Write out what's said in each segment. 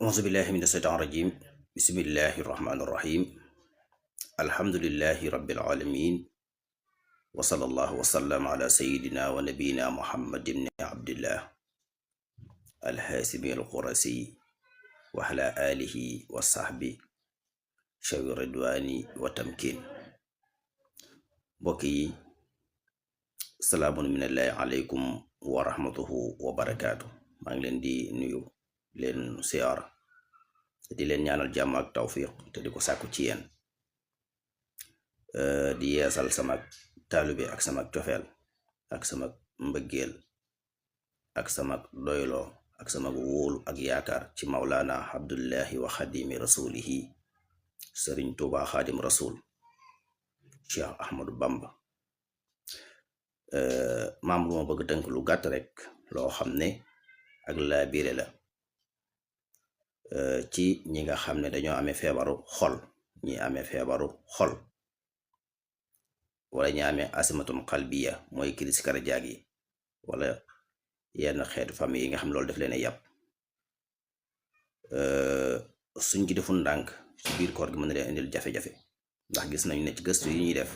auzu billahi mina shaytaan rajim bismillahi rahmaani rahim alhamdulillahi rabbil alamin wa sallallahu wa sallam ala sayidina wa nabiyina muhammad ibni abdillah alhaasimi alqurasi wa ala alihi wa sahbi shawi ridwani wa tamkin. Mbokk yi, salaamun minallahi aleykum wa rahmatuhu wa barakaatu. maa ngi leen di nuyu leen siyaar di leen ñaanal jàmm ak tawfiq te di ko sàkku ci yéen, di yeesal sama taalibe ak sama cofeel ak sama mbëggeel ak sama doyloo ak sama wóolu ak yaakaar ci Mawlana Abdullahi wa xadimi rasulihi Sëriñ Tuuba xaadim rasul Cheikh Ahmadou Bamba. maam lu ma bëgg tënk lu gàtt rek loo xam ne ak laa biire la ci ñi nga xam ne dañoo amee feebaru xol, ñi amee feebaru xol wala ñi amee asimatum xalbiya mooy crise cardiaque yi wala yenn xeetu famille yi nga xam loolu daf leen a yàpp. suñ ci deful ndànk ci biir koor gi mën na leen indil jafe-jafe, ndax gis nañu ne ci gëstu yi ñuy def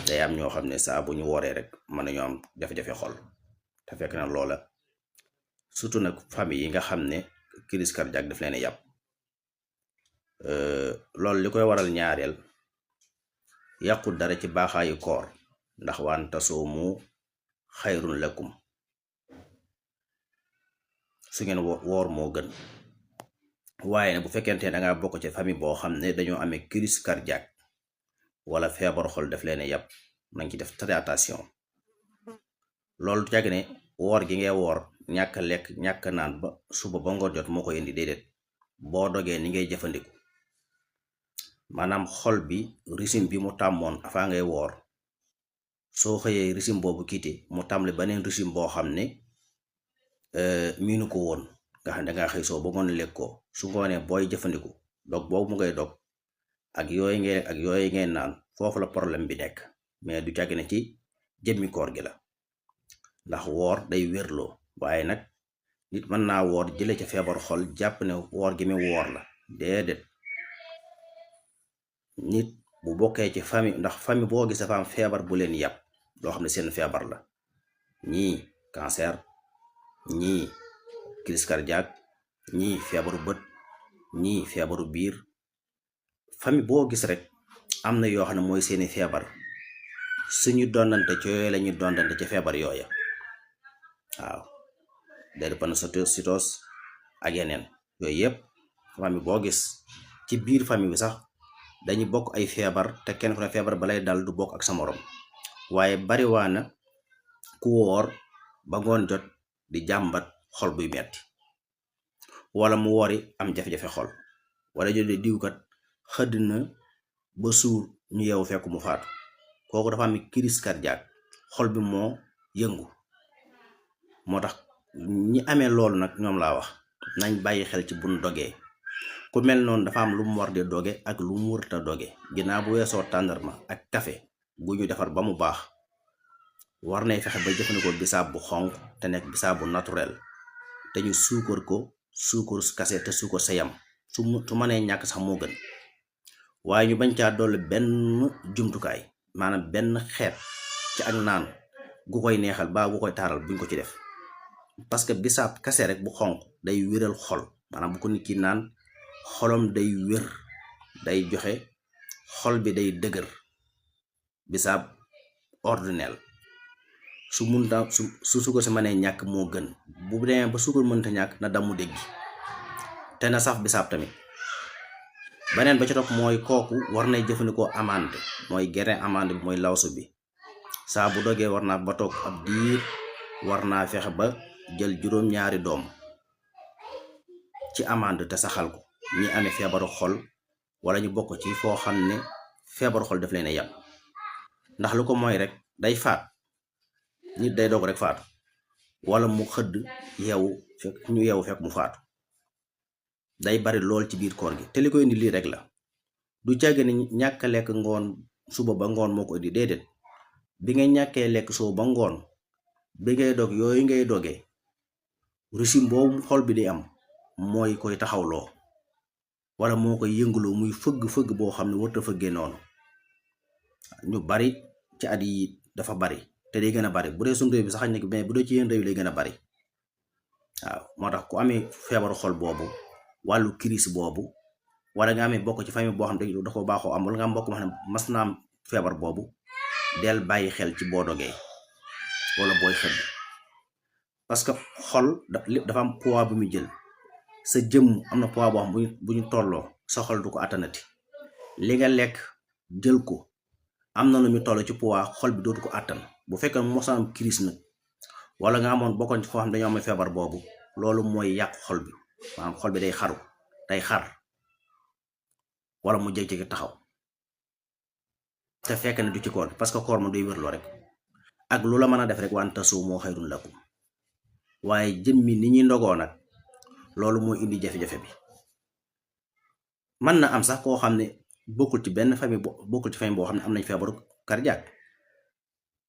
day am ñoo xam ne saa bu ñu wooree rek mën nañoo am jafe-jafe xol, te fekk na loola surtout nag famille yi nga xam ne crise cardiaque daf leen a yàpp. loolu li koy waral ñaareel yàqut dara ci baaxaayu koor, ndax waan tasoomu xayrun lakum, su ngeen woor moo gën. waaye ne bu fekkente ne danga bokk ci famille boo xam ne dañoo amee crise cardiaque wala feebar xol daf leen a yàpp, nañ ci def très attention. loolu du jàgg ne woor gi ngay woor ñàkk lekk ñàkk naan ba suba ba ngoon jot moo ko indi, déedéet. boo dogee ni ngay jëfandiku, maanaam xol bi régime bi mu tàmmoon avant ngay woor, soo xëyee régime boobu kiite mu tàmbali beneen régime boo xam ne miinu ko woon, nga xam ne dangaa xëy soo ba ngoon lekk ko, su ngoonee booy jëfandiku dog boobu mu ngay dog ak yooyu ngay naan, foofu la problème bi nekk, mais du càgg ne ci jëmmi koor gi la. ndax woor day wérloo, waaye nag nit mën naa woor jële ca feebar xol jàpp ne woor gi mi woor la, déedéet. nit bu bokkee ci famille, ndax famille boo gis dafa am feebar bu leen yàpp, loo xam ne seen feebar la. ñii cancer, ñii crise cardiaque, ñii feebaru bët, ñii feebaru biir. famille boo gis rek am na yoo xam ne mooy seeni feebar, suñu dondante ci yooyu la ñuy dondante ci feebar yooya. waaw, drépanocytose ak yeneen yooyu yëpp famille boo gis ci biir famille bi sax dañuy bokk ay feebar, te kenn ku ne feebar balay dal du bokk ak sa morom. waaye bariwaana ku woor ba ngoon jot di jàmbat xol buy metti, wala mu wori am jafe-jafe xol, wala jël diwkat xëdd na ba suur ñu yeewu fekk mu faatu. kooku dafa am crise cardiaque, xol bi moo yëngu. moo tax ñi amee loolu nag ñoom laa wax nañ bàyyi xel ci buñ dogee. ku mel noonu dafa am lu mu war di doge ak lu mu wërta doge. ginnaaw bu weesoo tàndarma ak café bu ñu defar ba mu baax, war nay fexe ba jëfandikoo bisaab bu xonq te nekk bisaab bu naturel, te ñu suukar ko suukar kase te suukar sa yam, su mënee ñàkk sax moo gën. waaye ñu bañ caa dolli benn jumtukaay, maanaam benn xeet ci ak naan gu koy neexal ba gu koy taaral buñ ko ci def. parce que bisaab kase rek bu xonq day wéral xol, maanaam bu ko nit ki naan xolam day wér, day joxe, xol bi day dëgër. bisaab ordinaire su munta su suukar si mënee ñàkk moo gën. bu demee ba suukar mënta ñàkk na damu dégg te na saf bisaab tamit. beneen ba ci topp mooy kooku war nay jëfandikoo amande, mooy grain amande bi, mooy lawsu bi. saa bu dogee war naa ba toog ab diir, war naa fexe ba jël juróom-ñaari doom ci amande te saxal ko. ñi amee feebaru xol wala ñu bokk ci foo xam ne feebaru xol daf leen a yàpp, ndax lu ko mooy rek day faat nit, day dog rek faatu, wala mu xëdd yeewu fekk mu faatu. day bari lool ci biir koor gi, te li koy indi lii rek la. du càgg ne ñàkk a lekk ngoon suba ba ngoon moo ko indi, déedéet. bi nga ñàkkee lekk suba ba ngoon, bi ngay dog yooyu ngay dogee régime boobu xol bi di am mooy koy taxawloo wala moo koy yëngaloo muy fëgg-fëgg boo xam ne warta fëggee noonu. ñu bari ci at yi dafa bari te day gën a bari bu dee suñu réew bi sax xañ na mais bu dee ci yeneen réew yi lay gën a bari. waaw moo tax ku amee feebaru xol boobu wàllu crise boobu wala nga amee bokk ci famille boo xam ne da ko baaxoo am wala nga am mbokk ma xam ne mas naa am feebar boobu del bàyyi xel ci boo dogee wala booy xëdd, parce que xol dafa am poids bu muy jël. sa jëmm am na poids boo xam bu ñu tolloo sa xol du ko attanati. li nga lekk jël ko am na nu muy toll ci poids xol bi dootu ko attan. bu fekkee mos am crise nag wala nga amoon bokkoon ci foo xam ne dañoo am feebar boobu loolu mooy yàq xol bi, maanaam xol bi day xar wala mu jékki-jékki taxaw te fekk ne du ci koor parce que koor moom day wérloo rek ak lu la mën a def rek wante suu moo xayrun lakum. waaye jëmmi ni ñuy ndogoo nag loolu moo indi jafe-jafe bi. mën na am sax koo xam ne bokkul ci benn famille bokkul ci famille boo xam ne am nañ feebaru cardiaque,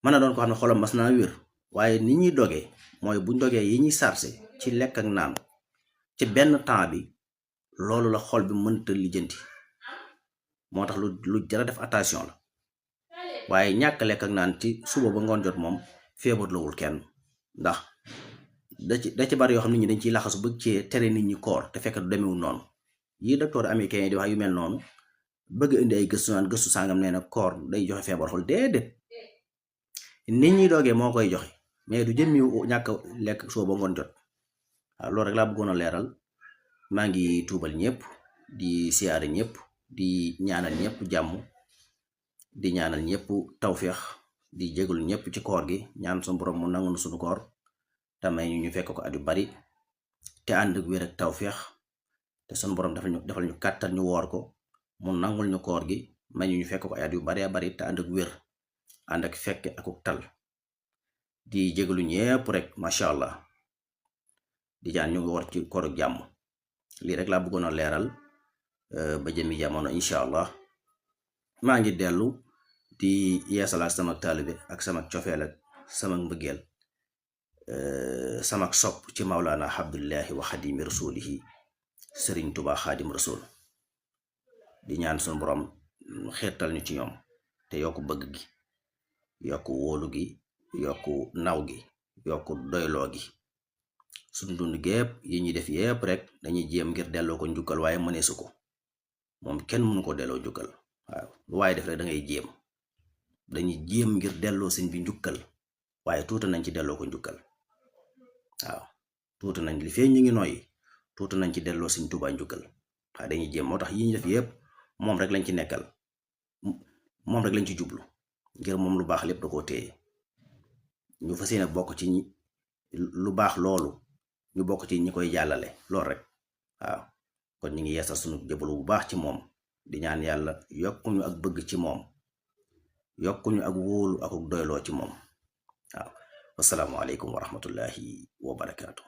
mën na doon koo xam ne xolam mas naa wér, waaye ni ñuy dogee mooy buñ dogee yi ñuy sarse ci lekk ak naan ci benn temps bi loolu la xol bi mënta lijjanti. moo tax lu jara def attention la. waaye ñàkk lekk ak naan ci suba ba ngoon jot moom feebar lawul kenn, ndax da ci bari yoo xam nit ñi dañ ciy laxasu bëgg cee tere nit ñi koor te fekk du demewul noonu. yi docteur américain yi di wax yu mel noonu bëgg indi ay gëstu naan gëstu sàngam nee na koor day joxe feebar xol, déedéet. nit ñi doogee moo koy joxe mais du jëmmi ñàkk lekk suba ba ngoon jot. waaw loolu rek laa bëggoon a leeral. maa ngi tuubal ñëpp di siyaare ñëpp di ñaanal ñëpp jàmm di ñaanal ñëpp tawféex di jégul ñëpp ci koor gi ñaan suñu borom mu nangu na suñu koor te may ñu fekk ko at yu bari te ànd ak wér ak tawféex te suñu borom defal ñu kàttan ñu woor ko mu nangul ñu koor gi may ñu fekk ko ay at yu bari bari te ànd ak wér ànd ak fekke akuk tal di jégalu ñëpp rek macha allah di jaan ñu ngi war ci koor ak jàmm. lii rek laa bëggoon a leeral ba jëmi jamono incha allah. maa ngi dellu di yeesalaat sama taalibe ak sama cofeel ak sama mbëggeel sama sopp ci Mawlana Abdullahi wa Xadimi Rasulihi Sëriñ Tuba Xaadim Rasul. di ñaan suñu borom xeetal ñu ci ñoom te yokku bëgg gi yokku wóolu gi yokku naw gi yokku doyloo gi. suñ dund gépp yi ñuy def yépp rek dañuy jéem ngir delloo ko njukkal waaye mëneesu ko moom kenn mënu ko delloo njukkal. waaw lu waaye def rek da ngay jéem, dañuy jéem ngir delloo sëñ bi njukkal waaye tuuti nañ ci delloo ko njukkal. waaw tuuti nañ li fee ñu ngi noyyi tuuti nañ ci delloo sëñ Tuubaa njukkal. waaye dañuy jéem, moo tax yi ñu def yépp moom rek lañ ci nekkal, moom rek lañ ci jublu ngir moom lu baax lépp da koo téye. ñu fas yéene bokk ci lu baax loolu, ñu bokk ci ñi koy jàllale loolu rek. waaw kon ñu ngi yeesal sunu jëbalu bu baax ci moom di ñaan yàlla yokkuñu ak bëgg ci moom, yokkuñu ak wóolu ak doyloo ci moom. waaw wassalaamu aleykum wa rahmatullahi wa barakaatu.